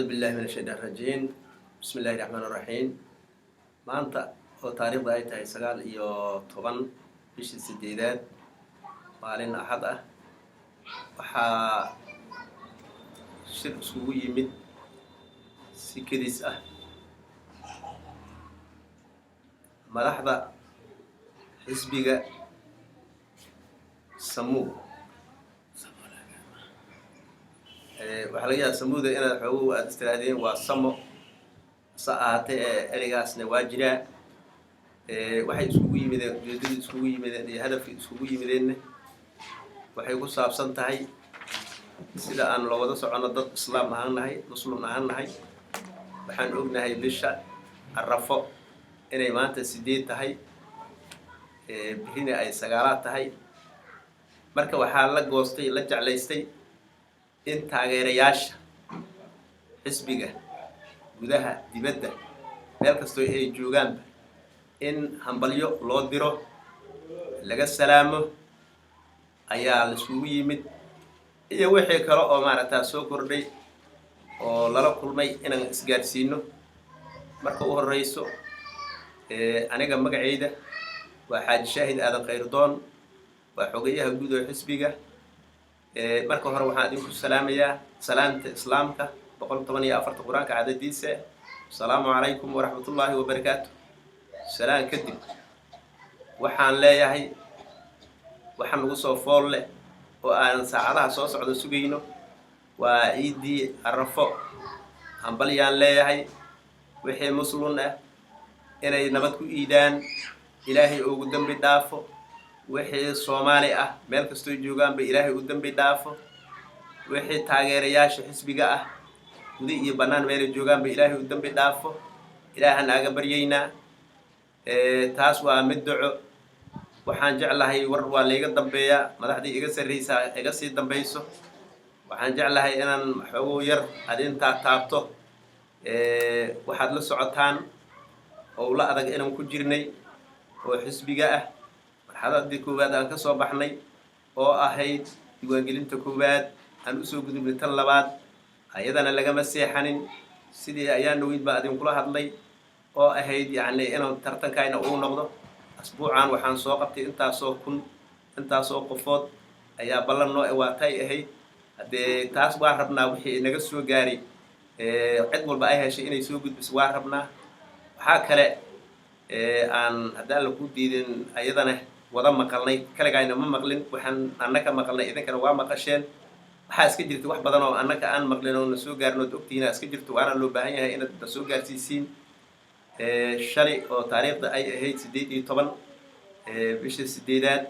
Billahi min ashaytaan rajiim. Bismi illahi raxmaan raxiim. Maanta oo taariikhda ay tahay 19 bishii sideedaad, maalin Axad ah, waxaa shir iskugu yimid si kedis ah madaxda xisbiga Samuu. Waxaa laga yaaba Samuuda inaad xoogow aada istiraadeen waa samo, hase ahaatee ee ereygaasna waa jiraa. Waxay iskugu yimideen, ujeedadii iskugu yimideen iyo hadafkii iskugu yimideenna waxay ku saabsan tahay sida aan loo wada soconno. Dad Islaam ahaan nahay, Muslim ahaan nahay, waxaan ognahay bisha Arafo inay maanta 8 tahay, birina ay 9aad tahay. Marka waxaa la goostay, la jeclaystay in taageerayaasha xisbiga gudaha, dibadda, meel kastoo ay joogaanba in hambalyo loo diro, laga salaamo ayaa laisugu yimid, iyo wixii kale oo maaragtaa soo kordhay oo lala kulmay inaan isgaadhsiino. Marka u horeyso, aniga magacayda waa Xaaji Shaahid Aadan Khayrdoon, waa xogayaha guud oo xisbiga. Marka hore waxaan idinku salaamayaa salaamta Islaamka, 114-ta Qur-aanka cadadiisa. Asalaamu calaykum waraxmatullaahi wabarakaatu. Salaan kadib, waxaan leeyahay waxaa nagu soo fool leh oo aan saacadaha soo socda sugayno waa ciiddii Arafo. Hambalyaan leeyahay wixii Muslun ah inay nabad ku iidaan, Ilaahay ugu dembi dhaafo. Wixii Soomaali ah meel kastoo joogaanba Ilaahay u dembi dhaafo. Wixii taageerayaasha xisbiga ah guda iyo bannaan meelay joogaanba Ilaahay u dembi dhaafo, Ilaaha naaga baryaynaa. Taas waa mid duco. Waxaan jeclahay, war waa layga dambeeyaa, madaxdii iga sarreysaa iga sii dambayso. Waxaan jeclahay inaan xoogow yar adintaa taabto. Waxaad la socotaan howlo adag inaan ku jirnay oo xisbiga ah. Marxaladii koowaad aan ka soo baxnay oo ahayd diiwaangelinta koowaad, aan usoo gudubnay tan labaad. Ayadana lagama seexanin, sidii ayaa dhaweyd baa idinkula hadlay oo ahayd yacni inuu tartankayna uu noqdo asbuucan. Waxaan soo qabtay intaasoo kun, intaasoo qofood ayaa ballan noo waatay ahayd. Haddee taas waan rabnaa, wixii inaga soo gaaray cid walba ay heshay inay soo gudbiso waan rabnaa. Waxaa kale aan haddaan la ku diidin ayadana wada maqalnay, kaligayna ma maqlin. Waxaan annaka maqalnay, idinkana waa maqasheen. Waxaa iska jirta wax badan oo annaka aan maqlin oo na soo gaarin ood ogtihiin iska jirto, waana loo baahan yahay inaad na soo gaarsiisiin. Shalay oo taariikhda ay ahayd 18 bisha sideedaad,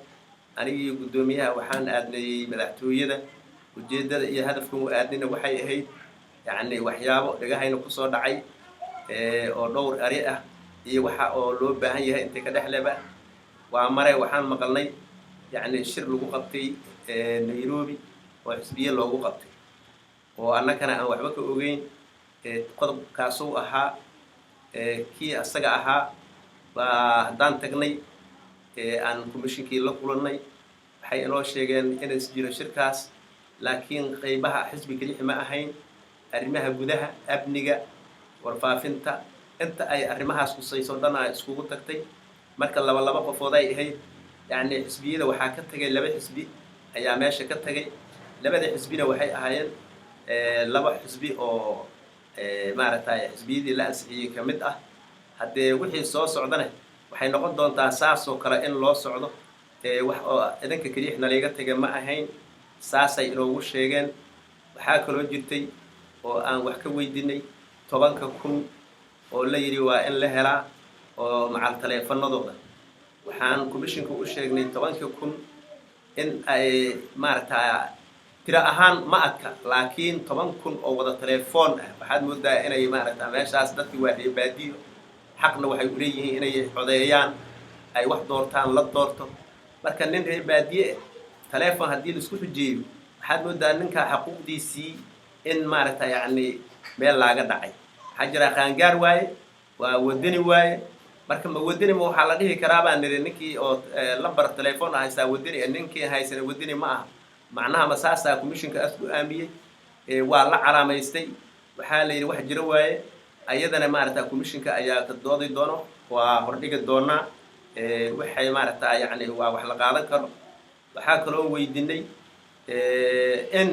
anigii guddoomiyaha waxaan aadnay madaxtooyada. Ujeeddada iyo hadafkan u aadnayna waxay ahayd yacni waxyaabo dhagahayna kusoo dhacay oo dhowr ari ah iyo waxa oo loo baahan yahay intay ka dhexleba waa mare. Waxaan maqalnay yacni shir lagu qabtay Nairobi oo xisbiye loogu qabtay oo annakana aan waxba ka ogeyn. Qodobkaasuu ahaa kii asaga ahaa baa haddaan tagnay, aan commissionkii la kulannay. Waxay inoo sheegeen inays jiro shirkaas, laakiin qaybaha xisbi kelixi ma ahayn, arrimaha gudaha, amniga, warfaafinta, inta ay arrimahaas khusayso dhan ay iskugu tagtay. Marka laba laba qofood ay ahayd. Yacni xisbiyada waxaa ka tagay laba xisbi ayaa meesha ka tagay. Labada xisbina waxay ahaayeen laba xisbi oo maaragtay xisbiyadii la ansixiyey ka mid ah. Haddee wixii soo socdana waxay noqon doontaa saasoo kale in loo socdo. Wax oo idinka kelixna layga taga ma ahayn, saasay inoogu sheegeen. Waxaa kaloo jirtay oo aan wax ka weydiinay 10,000 oo la yidhi waa in la helaa oo macal taleefanadooda. Waxaan commissionka u sheegnay 10,000 in ay maaragtaa tiro ahaan ma adka, laakiin 10,000 oo wada telefoon ah waxaad moodaa inay maaragta meeshaas dadkii waa reer baadiyo, xaqna waxay uleeyihiin inay codeeyaan, ay wax doortaan, la doorto. Marka nin reer baadiye telefoon haddii laisku xujeeyo, waxaad moodaa ninkaa xaquuqdiisii in maaragta yacni meel laaga dhacay. Waxaa jira qaangaar waaye, waa wadani waaye. Marka ma wadani ma waxaa la dhihi karaa baan nidhi ninkii oo lambar telefoon haystaa wadani, ninkii haysana wadani ma aha? Macnaha ma saasaa commissionka as go-aamiyey? Waa la calaamaystay. Waxaa la yidhi wax jiro waaye, ayadana maaragta commissionka ayaa ka doodi doono, waa hordhigi doonaa. Waxay maaragta yacni waa wax la qaadan karo. Waxaa kaloo weydiinay in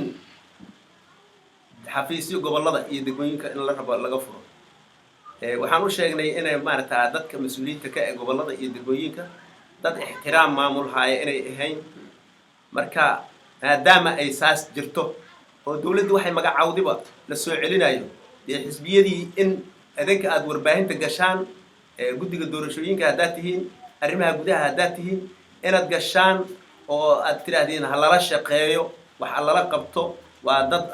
xafiisyo gobollada iyo degmooyinka in la rabo laga furo. Waxaan u sheegnay inay maaragta dadka mas-uuliyiinta ka ee gobollada iyo degmooyinka dad ixtiraam maamul haaya inay ahayn. Marka maadaama ay saas jirto oo dawladdu waxay magacawdiba la soo celinayo, dee xisbiyadii in idinka aada warbaahinta gashaan, guddiga doorashooyinka haddaad tihiin, arrimaha gudaha haddaad tihiin, inaad gashaan oo aad tidhaahdeen ha lala shaqeeyo, wax ha lala qabto, waa dad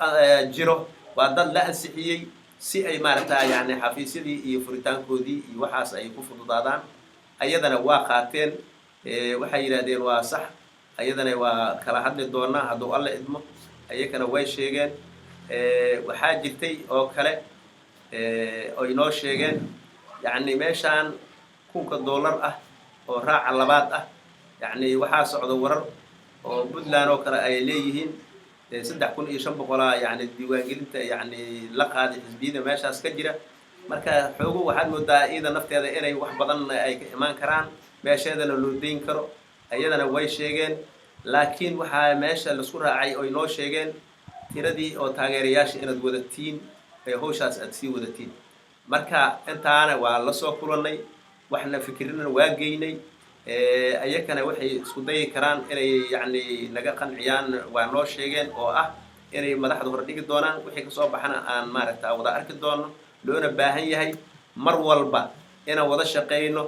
jiro, waa dad la ansixiyey, si ay maaragta yani xafiisyadii iyo furitaankoodii iyo waxaas ay ku fududaadaan. Ayadana waa qaateen, waxay yidhahdeen waa sax, ayadana waa kala hadli doonaa hadduu Alla idmo. Ayakana way sheegeen. Waxaa jirtay oo kale oy noo sheegeen yacni meeshaan $1000 ah oo raaca labaad ah, yacni waxaa socda warar oo Puntland oo kale ay leeyihiin 3500-aa yacni diiwaangelinta yacni la qaaday xisbiyada meeshaas ka jira. Marka xoogo waxaad moodaa iyada nafteeda inay wax badan ay ka imaan karaan, meesheedana loo dayn karo, ayadana way sheegeen. Laakiin waxaa meesha laisku raacay oy noo sheegeen tiradii oo taageerayaasha inaad wadatiin ee hawshaas aad sii wadatiin. Marka intaana waa la soo kulannay, waxna fikirina waa geynay, ayakana waxay isku dayi karaan inay yacni naga qanciyaan waa noo sheegeen, oo ah inay madaxda hordhigi doonaan, wixii kasoo baxana aan maaragta wada arki doono. Loona baahan yahay mar walba inaan wada shaqayno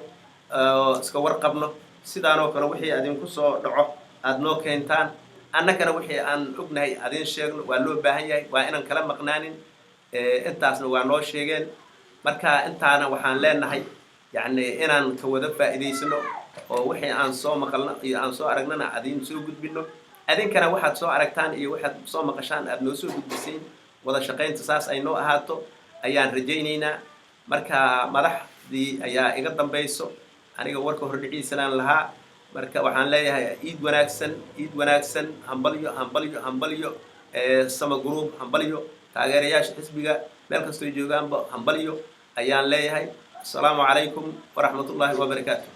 oo iska warqabno, sidaanoo kale wixii adinku soo dhaco aada noo keentaan, annagana wixii aan ognahay adin sheegno. Waa loo baahan yahay, waa inaan kala maqnaanin. Intaasna waa noo sheegeen. Marka intaana waxaan leenahay yacni inaan ka wada faa'iidaysano oo wixii aan soo maqalno iyo aan soo aragnana adin soo gudbino, adinkana waxaad soo aragtaan iyo waxaad soo maqashaan aad noo soo gudbisiin. Wada shaqaynta saas ay noo ahaato ayaan rajaynaynaa. Marka madaxdii ayaa iga dambayso, aniga warka hordhiciisanaan lahaa. Marka waxaan leeyahay iid wanaagsan, iid wanaagsan, hambalyo, hambalyo, hambalyo. Sama Group hambalyo, taageerayaasha xisbiga meel kastoo joogaanba hambalyo ayaan leeyahay. Asalaamu calaykum waraxmatullaahi wabarakaatu.